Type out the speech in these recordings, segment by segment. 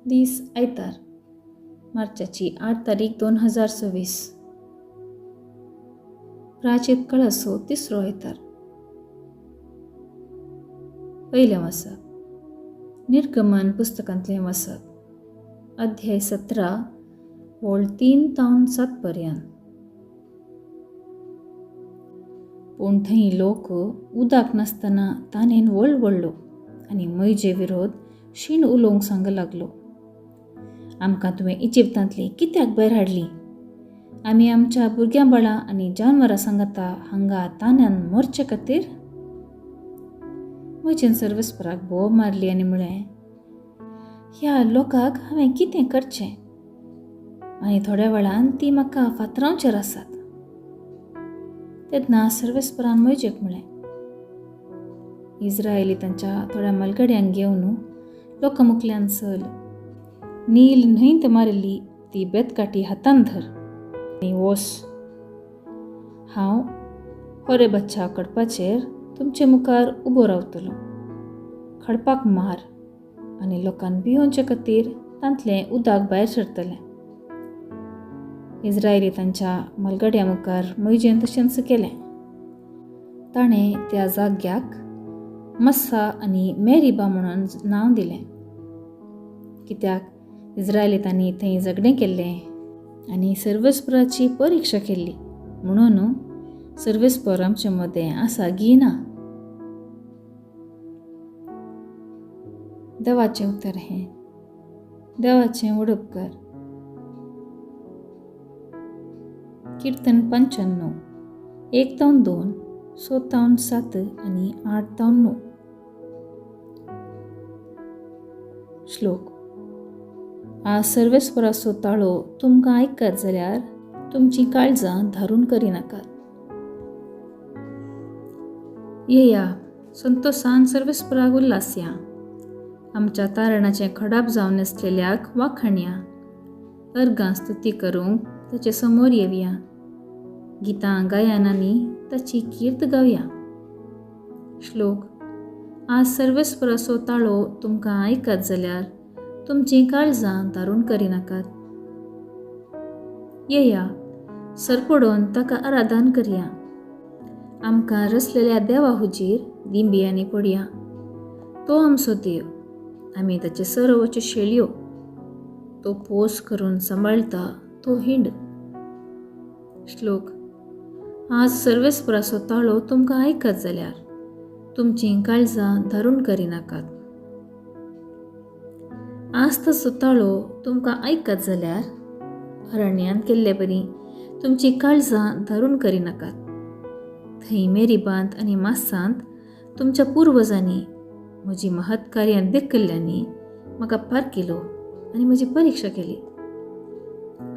दीस आयतार, मार्चाची 8 तारीख 2026. प्राचीत काळाचो तिसरो आयतार. पयलें वाचप निर्गमन पुस्तकांतलें वाचप, अध्याय 17 ओळ 3 तावन 7 पर्यंत. पूण थंय लोक उदक नासतना तानेन वळवळ्ळो आनी म्हजे विरोध शीण उलोवंक सांग लागलो. आमकां तुवें इजिप्तांतली कित्याक भायर हाडली? आमी आमच्या भुरग्यां बाळां आनी जानवरां सांगाता हांगा तान्यान मरचे खातीर? म्हजेन सर्वेस्पराक बोव मारली आनी म्हळें, ह्या लोकांक हांवें कितें करचें? आनी थोड्या वेळान ती म्हाका फातरांचेर आसात. तेन्ना सर्वेस्परान म्हजेक म्हळें, इज्रायली तांच्या थोड्या मलगड्यांक घेवन लोकां मुखल्यान चल. नील न्हंयत मारिल्ली ती बेतकाठी हातान धर आनी वोस. हांव होरेबाच्या खडपाचेर तुमचे मुखार उबो रावतलो. खडपाक मार आनी लोकांक भियोवचे खातीर तांतलें उदक भायर सरतलें. इज्रायली तांच्या मलगड्या मुखार म्हजेन तशेंच केलें. ताणें त्या जाग्याक मस्सा आनी मेरिबा म्हणून नांव दिलें, कित्याक इज्रायलितांनी थंय झगडें केल्लें आनी सर्वेस्पराची परिक्षा केल्ली, म्हणून सर्वेस्पर आमचे मदें आसा गी ना. देवाचें उतर हें. देवाचें वडपकार. कीर्तन 95, 1 तावन 2, 6 तावन 7 आनी 8 तावन 9. श्लोक. आज सर्वेस्पराचो ताळो तुमकां आयकत जाल्यार तुमचीं काळजां धारून करिनाकात. येया, संतोसान सर्वेस्पराक उल्हासया. आमच्या तारणाचें खडाप जावन आसलेल्याक वाखाणया. अर्गां स्तुती करूंक ताचे समोर येवया. गितां गायनांनी ताची कीर्त गावया. श्लोक. आज सर्वेस्पराचो ताळो तुमकां आयकत जाल्यार तुमचीं काळजां धारून करिनाकात. येया, सरपडोन ताका आराधन करया. आमकां रसलेल्या देवा हुजीर दिंबियांनी पडया. तो आमचो देव, आमी ताचे सर्वोच्च शेळयो. तो पोस करून सांबाळटा तो हिंड. श्लोक. आज सर्वेस्पराचो ताळो तुमकां आयकत जाल्यार तुमचीं काळजां धारून करिनाकात. आज ताचो ताळो तुमकां आयकत जाल्यार अरण्यांत केल्ले बरी तुमचीं काळजां धारून करिनाकात. थंय मेरिबांत आनी मासांत तुमच्या पुर्वजांनी म्हजी महत्कार्यां देखिल्ल्यांनी म्हाका पारखिलो आनी म्हजी परिक्षा केली.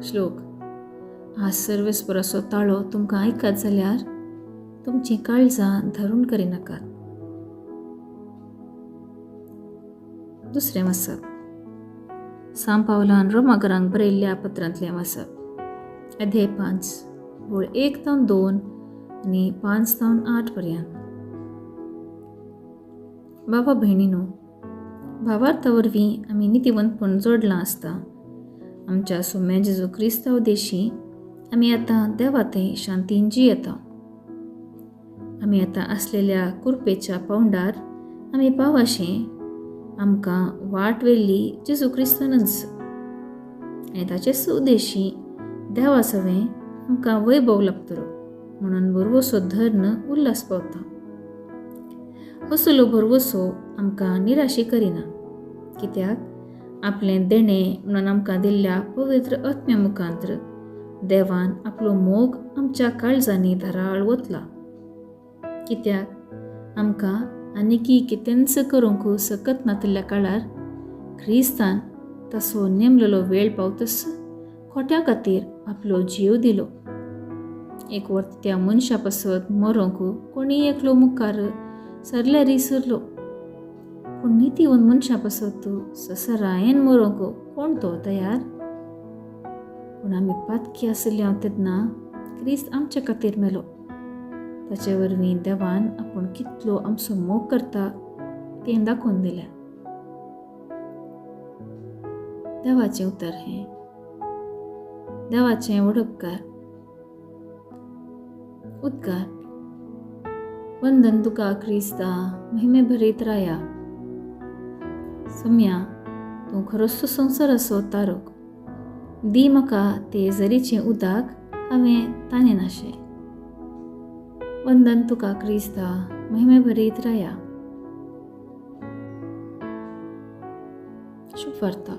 श्लोक. आज सर्वेस्पराचो ताळो तुमकां आयकत जाल्यार तुमचीं काळजां धारून करिनाकात. दुसरें वाचप सांव पावलान रोमागरांक बरयल्ल्या पत्रांतलें वाचप, अध्याय 5 ओळ 1 तावन 2 आनी 5 तावन 8 पर्यंत. बाबा भयणीनो, भावार्था वरवीं आमी नितीवंतपण जोडलां आसता. आमच्या सोम्या जेजू क्रिस्तांव देशी आमी आतां देवा थंय शांतीन जियेता. आमी आतां आसलेल्या कुरपेच्या पावंडार आमी पावाशें आमकां वाट व्हेल्ली जेजू क्रिस्तानच आनी ताचे सुदेशी देवा सवें आमकां वैभव लाभतलो म्हणून भरवसो धर्न उल्हास पावता. असलो भरवसो आमकां निराशी करिना, कित्याक आपलें देणें म्हणून आमकां दिल्ल्या पवित्र आत्म्या मुखांत्र देवान आपलो मोग आमच्या काळजांनी धाराळ वतला. कित्याक आमकां आनीकी कितेंच करूंक सकत नातिल्ल्या काळार क्रिस्तान तसो नेमलेलो वेळ पावतस खोट्या खातीर आपलो जीव दिलो. एक वर्त त्या मनशा पासत मरोंक कोणी एकलो मुखार सरल्यारी सरलो, पूण नितीवन मनशा पासत ससरायेन मरोंक कोण तो तयार? पूण आमी पातकी आशिल्ले तेन्ना क्रिस्त आमच्या खातीर मेलो. ताचे वरवीं देवान आपूण कितलो आमचो मोग करता तें दाखोवन दिलें. देवाचें उतर हें. देवाचें व्हड उपकार. उद्गार. वंदन तुका क्रिस्ता महिमे भरीत राया. सोम्या, तूं खरोच संवसाराचो तारक. दी म्हाका ते जरीचें उदक हांवें तानेनाशें. वंदन तुका क्रिस्ता महिमे भरीत राया. शुभ वार्ता.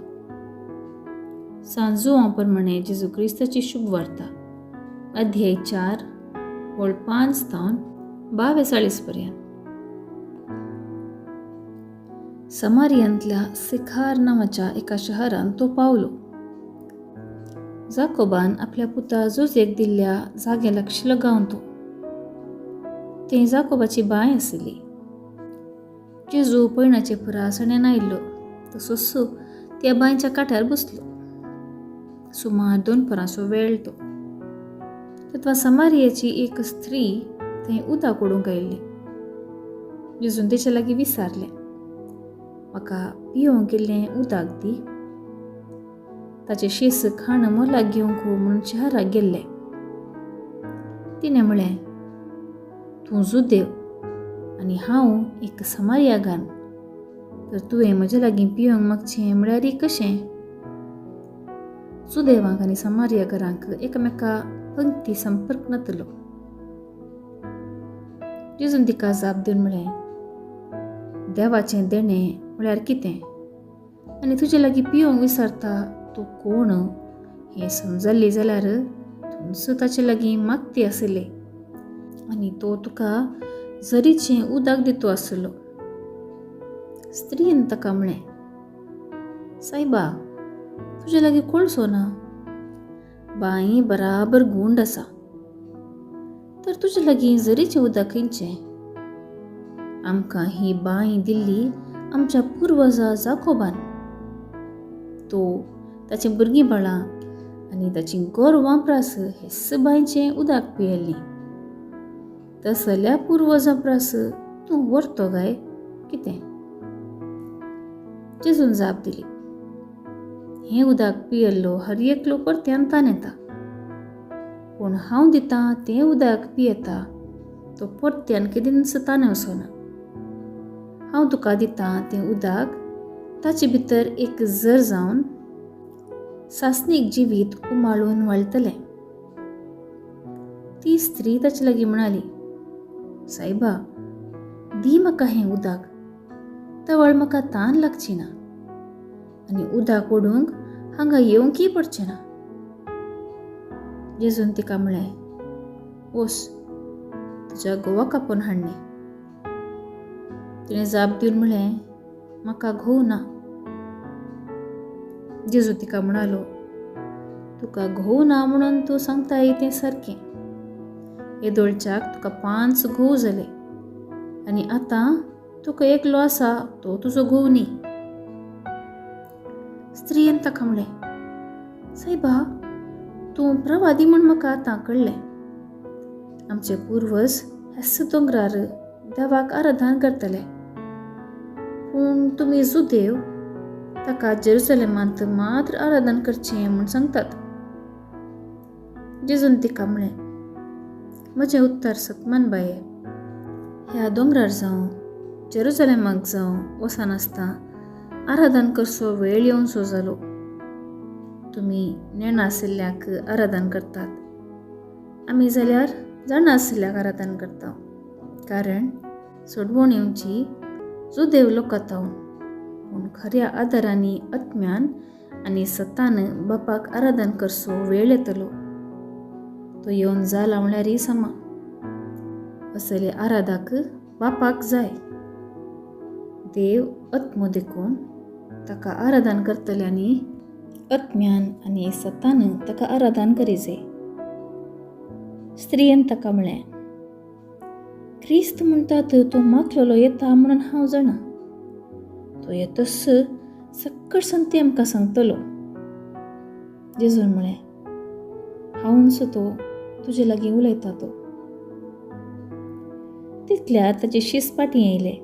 सांजुआ प्रमाणे जेजू क्रिस्ताची शुभ वार्ता, अध्याय 4 वळ 5 तावन 42 पर्यंत. समारियांतल्या सिखार नांवाच्या एका शहरांत तो पावलो. जाकोबान आपल्या पुता जोजेक दिल्ल्या जाग्या लागशिल्लो गांव तो. थंय जाकोबाची बांय आशिल्ली. जेजू पयणाचे पुरासण्यान आयिल्लो तसोच त्या बांयच्या कांठ्यार बसलो. सुमार 2 परांचो वेळ तो. तेन्ना समारियाची एक स्त्री थंय उदक ओडूंक आयिल्ली. जेजून तेच्या लागीं विचारलें, म्हाका पिवंक इल्लें उदक दी. ताचे शीस खाण मोलाक घेवंक म्हणून शहराक गेल्ले. तिणें म्हळें, तूं जुदेव आनी हांव एक समारियागान, तर तुवें म्हज्या लागीं पिवंक मागचें म्हळ्यार कशें? जुदेवांक आनी समारियागारांक एकामेका पंक्ती संपर्क नातलो. जेजून तिका जाप दिवन म्हळें, देवाचें देणें म्हळ्यार कितें आनी तुजे लागीं पिवंक विचारता तूं कोण हें समजल्ली जाल्यार तूंच ताचे लागीं मागती आसले आनी तो तुका जरीचें उदक दितो आसलो. स्त्रीन ताका म्हळें, सायबा, तुजे लागीं कोळसो ना, बांय बराबर गुंड आसा, तर तुजे लागीं जरीचें उदक खंयचें? आमकां ही बांय दिल्ली आमच्या पुर्वजा जाकोबान. तो, ताचीं भुरगीं बाळां आनी ताचीं गोरवां प्रास हेच बांयचें उदक पियेल्लीं. तसल्या पुर्वजां प्रास तूं व्हरतो काय कितें? जेजून जाप दिली, हें उदक पियेल्लो हर एकलो परत्यान तानेता, पूण हांव दितां तें उदक पियेता तो परत्यान केदींच तानेवचो ना. हांव तुका दितां तें उदक ताचे भितर एक जर जावन सासणीक जिवीत उमाळून वाळटलें. ती स्त्री ताचे लागीं म्हणाली, सायबा, दी म्हाका हें उदक, तवळ म्हाका तान लागची ना आनी उदक ओडूंक हांगा येवंकय पडचें ना. जेजून तिका म्हळें, वोस, तुज्या घोवाक आपोवन हाडणे. तिणें जाप दिवन म्हळें, म्हाका घोव ना. जेजू तिका म्हणालो, तुका घोव ना म्हणून तूं सांगताय तें सारकें. येदोळच्याक तुका 5 घोव जाले आनी आतां तुका एकलो आसा तो तुजो घोव न्ही. स्त्रियेन ताका म्हळें, सायबा, तूं प्रवादी म्हूण म्हाका आतां कळ्ळें. आमचे पुर्वज ह्याच दोंगरार देवाक आराधन करतले, पूण तुमी जुदेव ताका जेरुसलेमांत मात्र आराधन करचें म्हूण सांगतात. जेजून तिका म्हळें, म्हजें उत्तर सतमान बाये, ह्या दोंगरार जावं जेरुसलेमाक जावं वचनासतना आराधन करचो वेळ येवचो जालो. तुमी नेणाशिल्ल्याक आराधन करतात, आमी जाल्यार जाणा आशिल्ल्याक आराधन करता, कारण सोडवण येवची जुदेव लोकां तावन, पूण खऱ्या आदारांनी आत्म्यान आनी सतान बापाक आराधन करचो वेळ येतलो, तो येवन जाला म्हळ्यारय समा. असले आराधाक बापाक जाय. देव आत्मो, देखून ताका आराधन करतल्यांनी आत्म्यान आनी सतान ताका आराधन करीजे. स्त्रियेन ताका म्हळें, क्रिस्त म्हणटात तो मातलेलो येता म्हणून हांव जाणा. तो येतच सक्कड संती आमकां सांगतलो. जेजून म्हळें, हांवूच तो तुजे लागीं उलयता तो. तितल्यार ताचे शीस फाटीं येयले.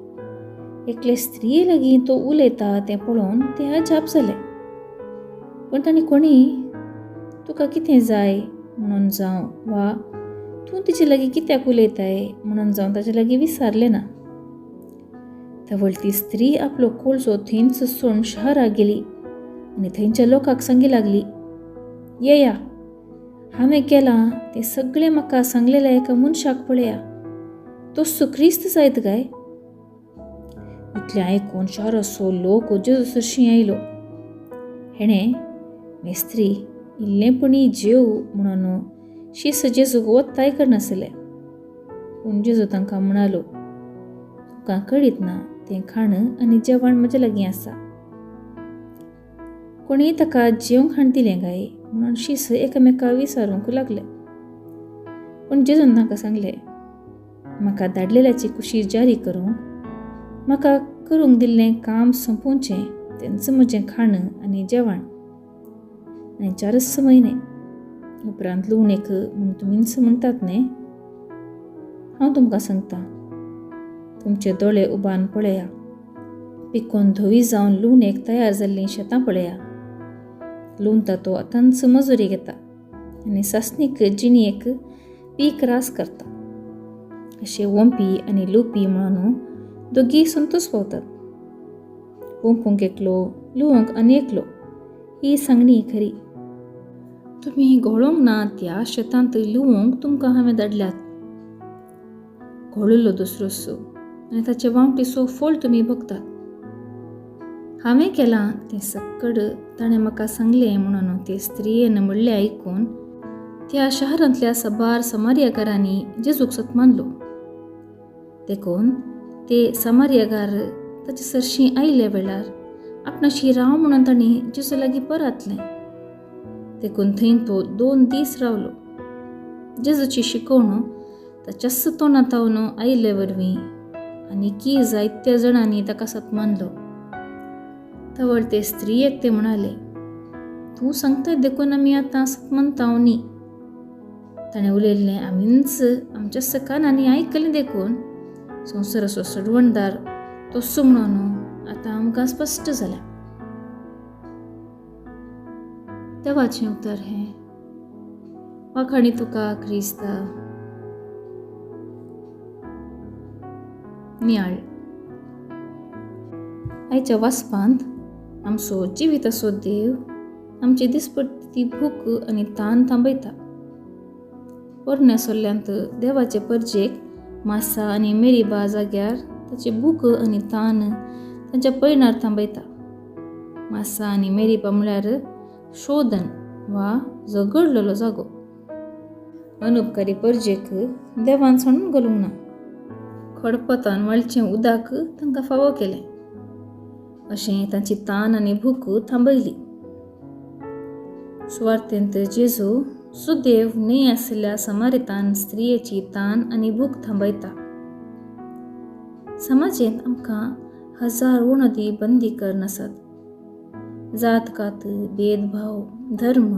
एकले स्त्रिये लागीं तो उलयता तें पळोवन ते अजाप जाले. पूण तांणी कोणी तुका कितें जाय म्हणून जावं वा तूं तिचे लागीं कित्याक उलयताय म्हणून जावं ताचे लागीं विचारलें ना. तवळ ती स्त्री आपलो कोळसो थंयच सोडून शहराक गेली आनी थंयच्या लोकांक सांगी लागली, येया, हांवें केलां तें सगळें म्हाका सांगलेल्या एका मनशाक पळया, तोच क्रिस्त जायत काय? इतलें आयकून शाराचो लोक जेजू सरशीं आयलो. हेणें मेस्त्री इल्लेंपणी जेव म्हणून शीस जेजूक वत्ताय करनासले. पूण जेजू तांकां म्हणालो, तुमकां कळीत ना तें खाण आनी जेवण म्हजे लागीं आसा. कोणीय ताका जेवंक हाण दिलें काय म्हणून शीस एकामेका विचारूंक लागले. पूण जेजून तांकां सांगलें, म्हाका धाडलेल्याची कुशी जारी करूंक म्हाका करूंक दिल्लें काम सोंपोवचें तेंच म्हजें खाण आनी जेवण. आनी 4 म्हयने उपरांत लुवणेक म्हूण तुमीच म्हणटात न्ही? हांव तुमकां सांगता, तुमचे दोळे उबान पळया, पिकोन धवी जावन लुवणेक तयार जाल्लीं शेतां पळया. लुवता तो आतांच मजुरी घेता आनी सासणीक जिणेक पीक रास करता. अशे वोंपी आनी लुवपी म्हणून दोगीय संतोश पावतात. वोंपूंक एकलो, लुवंक आनी एकलो, ही सांगणी खरी. तुमी घोळोंक ना त्या शेतांत लुवंक तुमकां हांवें धाडल्यात. घोळिल्लो दुसरोसो आनी ताचे वांवटीचो फळ तुमी भोगतात. हांवें केलां तें सक्कड ताणें म्हाका सांगलें म्हणून ते स्त्रियेन म्हणलें आयकून त्या शहरांतल्या सबार समार्याकारांनी जेजूक सत मानलो. देखून ते समार्यागार ताचे सरशीं आयिल्ल्या वेळार आपणाशी राव म्हणून तांणी जेजू लागीं परतलें. देखून थंय तो 2 दीस रावलो. जेजूची शिकवण ताच्याच तोंडांत आयिल्ले वरवीं आनी की जायत्या जाणांनी ताका सत मानलो. तवळ ते स्त्रियेक ते म्हणाले, तूं सांगताय देखून आमी आतां सत मानता न्ही. ताणें उलयल्लें आमीच आमच्या कानांनी आयकलें देखून संवसाराचो सडवणदार तोसो म्हणून आतां आमकां स्पश्ट जालां. देवाचें उतर हें. वाखाणी तुका क्रिस्ता. नियाळ. आयच्या वाचपांत आमचो जिवीत असो देव आमची दिसपट्टी भूक आनी तान थांबयता. पोरण्या सोल्ल्यांत देवाचे परजेक मासा आनी मेरीबा जाग्यार ताची भूक आनी तान तांच्या पयणार थांबयता. मासा आनी मेरीबा म्हळ्यार शोधन वा झगडलेलो जागो. अनुपकारी परजेक देवान सोडून घालूंक ना. खडपतान वाळचें उदक तांकां फावो केलें. अशें तांची तान आनी भूक थांबयली. सुवार्थेंत जेजू सुदेव न्हय आशिल्ल्या समारितान स्त्रियेची तान आनी भूक थांबयता. समाजेंत आमकां हजार वणदी बंदी करनासत. जात कात, भेदभाव, धर्म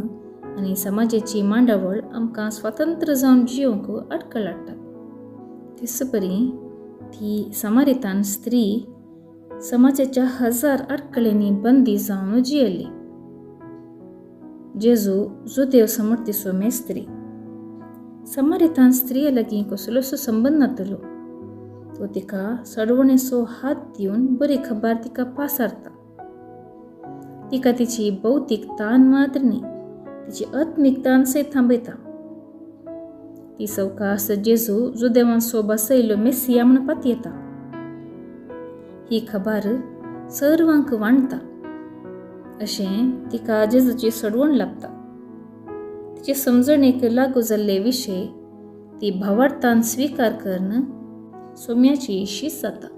आनी समाजाची मांडावळ आमकां स्वतंत्र जावन जियोंक अडकळ हाडटात. तेच परी ती समारितान स्त्री समाजाच्या हजार अडकळ्यांनी बंदी जावन जियेल्ली. जेजू जुदेव समर्थीचो मेस्त्री. समारितान स्त्रिये लागीं कसलोसो संबंद नातलो. तो तिका सडवणेचो हात दिवन बरी खबर तिका पासारता. तिका तिची भौतीक तान मात्र न्ही, तिची आत्मीक तान सयत थांबयता. ती सवकास जेजू जुदेवांचो बसयल्लो मेसिया म्हूण पातयेता. ही खबर सर्वांक वांटता. अशें तिका जेजूची सडवण लाभता. तिचे समजणेक लागू जाल्ले विशय ती भावार्थान स्विकार करून सोम्याची शीस जाता.